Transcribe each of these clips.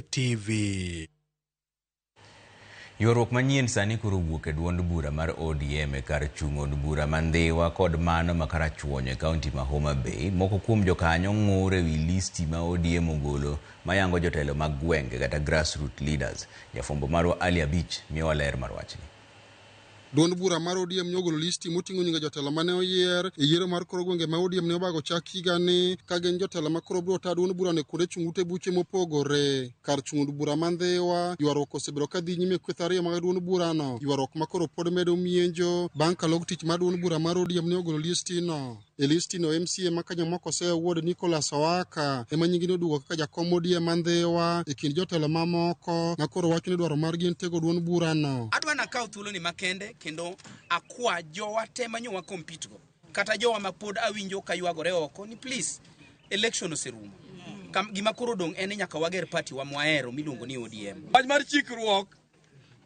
TV. Ywaruok manyien sani koro owuok e duond bura mar ODM e kar chung' od bura ma Ndhiwa kod mano ma Karachuonyo e kaunti ma Homa Bay. Moko kuom jokanyo ng'ur e wi listi ma ODM ogolo mayango jotelo mag gwenge kata grassroot leaders. Jafwambo marwa Ali Abich miyowa ler mar wachni. Duond bura mar ODM ne ogolo listi moting'o nyinge jotelo mane oyier e yiero mar kor gwenge ma ODM ne obago chak higani ka gin jotelo ma koro biro ta duond burano e kuonde chung' ute buche mopogore. Kar chung' od bura ma Ndhiwa, ywaruok osebedo ka dhi nyime e kweth ariyo mag duond burano, ywaruok ma koro pod medo mienjo bang' ka log tich mar duond bura mar ODM ne ogolo listi no. E listi no MCA ma Kanyamwa Kosea Wuod Nicholas Owaka ema nyinge noduogo kaka jakom ODM ma Ndhiwa e kind jotelo mamoko ma koro wacho ni dwaro margi en tego duond burano. Adwa nakaw thuoloni makende kendo akwa jowa te manyo wa compete go kata jowa ma pod awinjo ka ywagore oko ni please election oserumo. Gima koro dong' en ni nyaka wager party wa mwahero miluongo ni ODM. Wach mar chikruok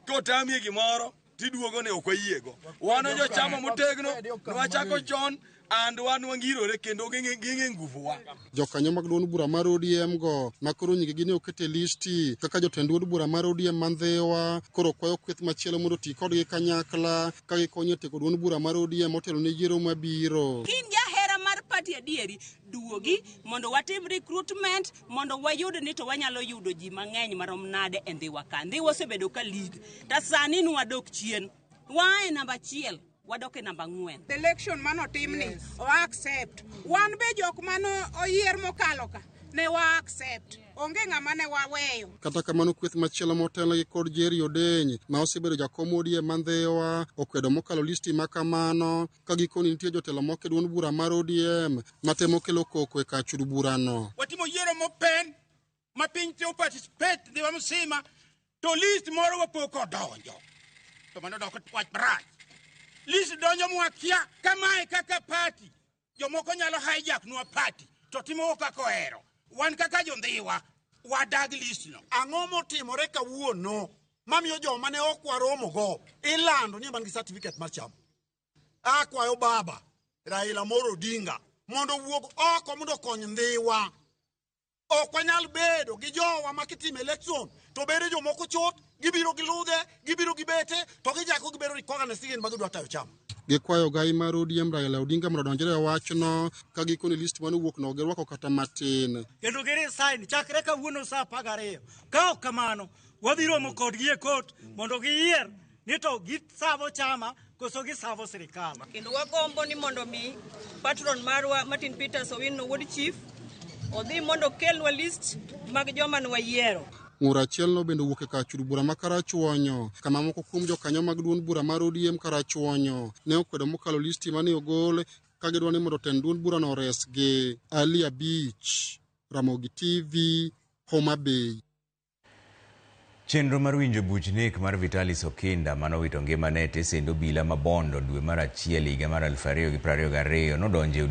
kotamie gimoro tiduogo ne ok wayiego. Wan jochama motegno, nwachako chon and wan wangirore kendo ging'e nguvu wa. Jokanyo mag duond bura mar ODM go ma koro nyingegi ne oket e listi kaka jotend duond bura mar ODM ma Ndhiwa koro kwayo kweth machielo mondo oti kodgi kanyakla ka gikonyo e tego duond bura mar ODM motelo ne yiero mabiro. Kin jahera mar party adieri, duogi mondo watim recruitment mondo wayud ni to wanyalo yudo ji mang'eny marom nade e Ndhiwa ka. Ndhiwa osebedo ka lead, to sani nwadok chien. Waa e namba 1, wadok e namba 4. Election manotimni yes. O accept. Wan be jok mano oyier mokalo ka ne wa accept. Onge ng'ama ne waweyo. Kata kamano kweth machielo motelnegi kod Jerry Odeny ma osebedo jakom ODM ma Ndhiwa okwedo mokalo listi ma kamano ka gikoni nitie jotelo moko e duond bura mar ODM matemo kelo koko e kar chud burano. Watimo yiero mopen ma piny te oparticipate Ndhiwa msima to list moro wapok odonjo. To mano doko wach marach. List donjo mwakia kamae kaka party. Jomoko nyalo hijack nwa party to timo kaka ohero. Wan kaka jondhiwa wadag list no. Ang'o motimore kawuono mamiyo joma ne ok waromogo ilando ni man gi certificate mar chama? Akwayo baba Raila Amolo Odinga mondo owuog oko mondo okony Ndhiwa. Ok wanyal bedo gi jowa ma kitimo election to bedo jomoko chot, gibiro gi ludhe, gibiro gi bete, to gichako gibedo recognize ni gin ma gidwa tayo chama. Gikwayo gai mar ODM Raila Odinga mondo odonjre e wachno ka gikoni list manowuok no ok girwako kata matin. Kendo gi resign chakre kawuono saa 12. Ka ok kamano, wadhi romo kodgi e court mondo giyier ni to gisavo chama koso gisavo sirikal. Kendo wagombo ni mondo mi patron marwa Martin Peters Owino wuod chief odhi mondo okelnwa list mag joma ne wayiero. Ng'ur achielno bende owuok e kar chud bura ma Karachuonyo, kama moko kuom jokanyo mag duond bura mar ODM Karachuonyo ne okwedo mokalo listi mane ogol ka gidwa ni mondo tend duond burano oresgi. Ali Abich, Ramogi TV, Homa Bay. Chenro mar winjo buch nek mar Vitalis Okinda manowito ngimane e tesend obila ma Bondo dwe mar 1 higa mar 2022 nodonjo e